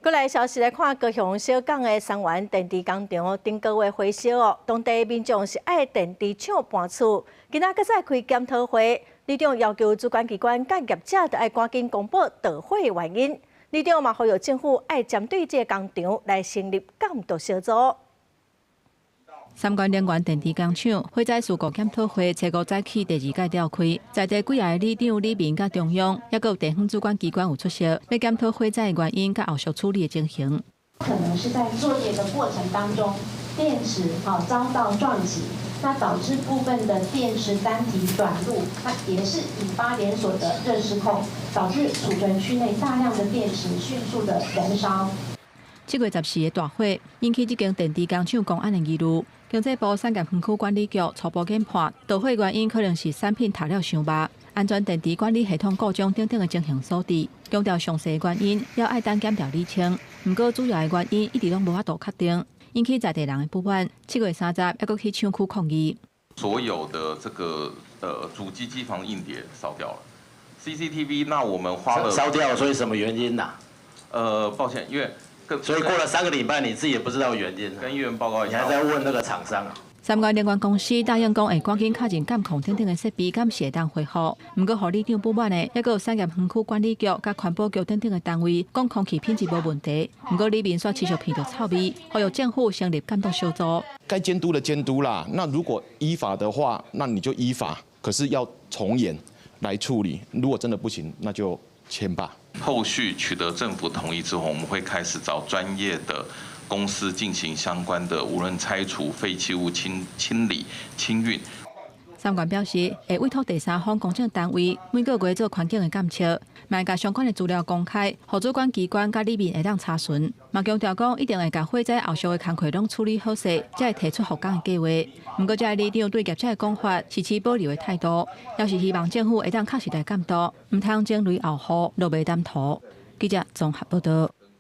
閣來消息來看，高雄小港的三元電池工廠頂個月火燒哦，當地民眾是愛電池廠搬厝，今仔閣再開檢討會，里長要求主管機關佮業者著愛趕緊公布導火的原因，里長嘛呼籲政府愛針對這个工廠來成立監督小組。三元能源電池工廠火災事故檢討會，初五早起第二屆召開，在地幾个里長、里民佮中央，抑閣有地方主管機關有出席，欲檢討火災的原因佮後續處理的情形。可能是在作業的過程當中，電池遭到撞擊，那導致部分的電池單體短路，那也是引發連鎖的熱失控，導致儲存區內大量的電池迅速的燃燒。7月14的大火，引起這間電池工廠工安的疑慮。經濟部產業園區管理局初步研判，導火原因可能是產品塗料傷峇、安全電池管理系統故障等等的情形所致。強調詳細原因猶愛等檢調釐清，毋過主要的原因一直攏無法度確定，引起在地人的不滿。7月30，猶閣去廠區抗議。所有的這個主機機房硬碟燒掉了，CCTV，那我們花了燒掉，所以什麼原因吶？抱歉，因為。所以過了3個禮拜，你自己也不知道原因。跟議員報告一下，你還在問那個廠商啊？三元能源公司答應講會趕緊確認監控等等的設備，敢是會當恢復。毋過，予里長不滿的，抑閣有產業園區管理局佮環保局等等的單位講空氣品質無問題。毋過里民煞持續聞著臭味，呼籲政府成立監督小組。該監督的監督啦，那如果依法的話，那你就依法，可是要從嚴來處理。如果真的不行，那就簽吧。後續取得政府同意之後，我們會開始找專業的公司進行相關的，無論拆除廢棄物清清理、清運。三元表示，會委託第三方公證單位每個月做環境的監測，嘛會共相關的資料公開，予主管機關佮里民會當查詢。嘛強調講，一定會共火災後續的工課攏處理好勢，才會提出復工的計劃。毋過，這个里長對業者的講法是持保留的態度，猶是希望政府會當確實來監督，毋通前雷後雨，落尾擔塗。記者綜合報道。